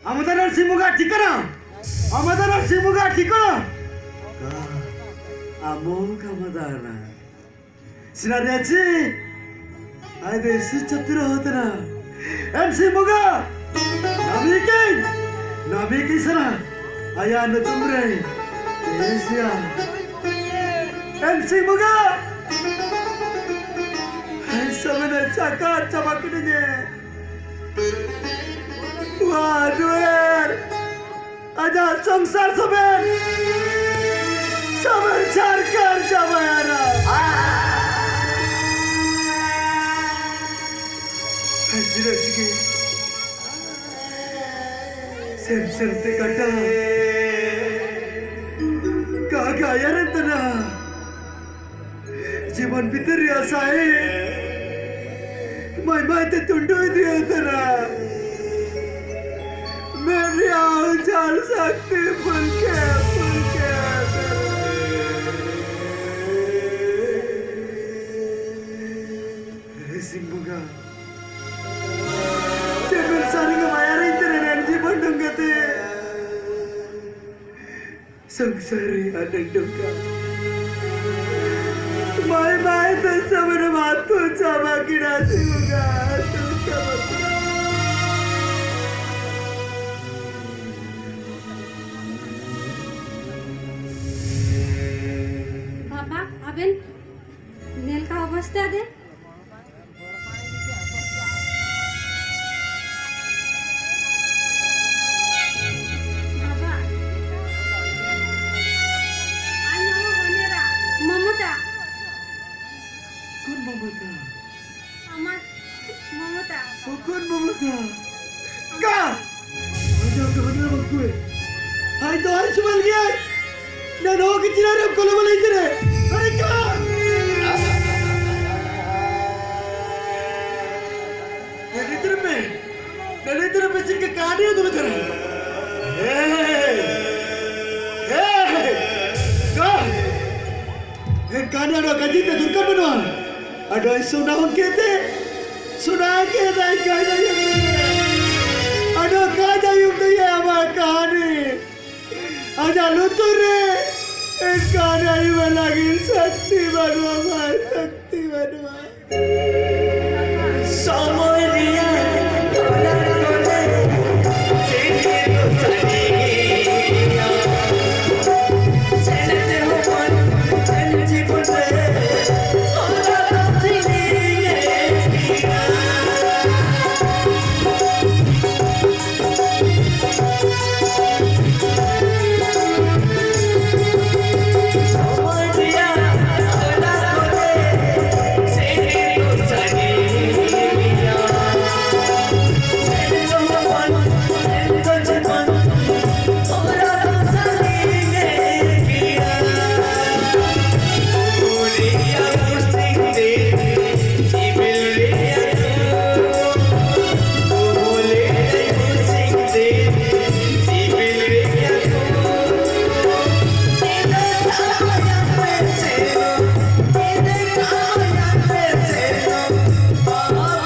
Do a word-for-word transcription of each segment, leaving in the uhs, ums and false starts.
Amadana, Simbuga, tika na? Amadana, Simbuga, tika na? Ka, amo ka amadana. Sinari achi. Ai de si chatira hotana. Em Simbuga. Namiki. Namiki sana. Aya no tumre. Esia. Em Simbuga. Ai samana chaka chamakine. Wah, duer. Aja songsar soben. Soben sarkar sabayara. Hajira sigi. Sem sem te kata. Ka ka yaran tana. Jibon bhitor ri asai. Mai mai te tundu dia tara. Meri au jal sakti pulke, pulke. Simbuga. Jibon saringa mayara intere nan jibon dungate. Songsari anang dungka. Mai mai tuh sama nama tuh sama kira sih dungka. Tuh sama kira. Baba, aben nelka obosta de? Baba. Aina, o, onera. Momota. Kon Momota? Ama Momota. O, kon Momota? Ka! Aja ka mana bangkue. Hai to, hai sumal gi, hai. Nanu ki tira ram kolo bala itere. Hai ka! Nanu itere pe. Nanu itere pe sirka kani udu betara. Hey! Hey! Ka! En kani anu kajite durkan manua. Anu ai suna hon kete. Suna kete ai kaja yum. Anu kaja yum Aja lu tu re, e kanaria mani lagi sakti banua, ma, sakti banua. Папа!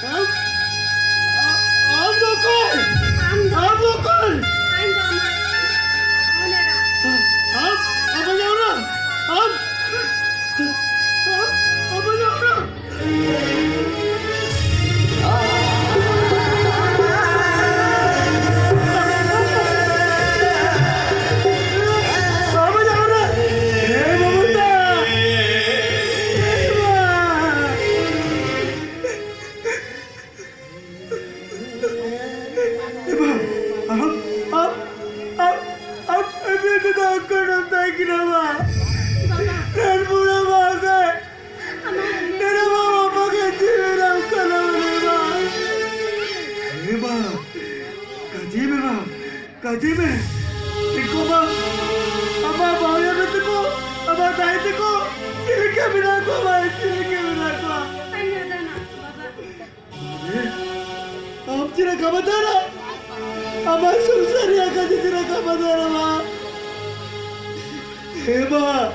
Ам? Ам, ам да кой? Ам да. Ам да кой? Ам да ма. Ам, ам, ама яура. Ам. Ам, ама яура. Adime, iko ma, ama baoya me tiko, ama dai tiko, chileke minakua ma, chileke minakua. Aña dana, baba. Eh, am chira kamatara. Ama sumsaria kaji chira kamatara ma. Ema.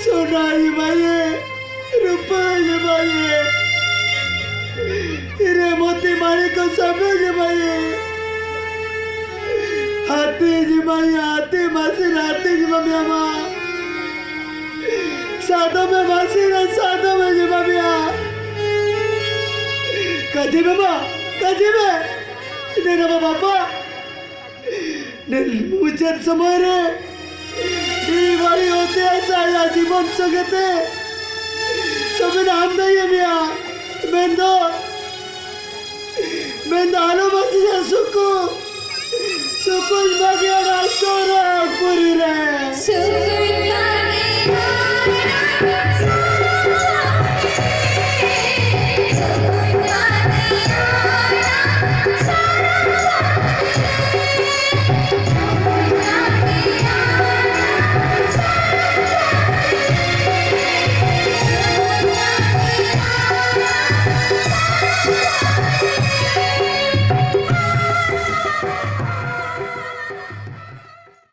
Sona ji maye, rupa ji maye, ire moti mariko sabe ji maye, ati ji maye, ati masira, ati ji mami ama, sadome masira, sadome ji mami a. Kajime ma, kajime, nena ma baba. Nel muchar samare. Iwari ote asa ya jibon sogete. Samina hamda ya mia. Mendo. Mendo alo masi ya suku. Suku imagi ana sora kurire. Suku imagi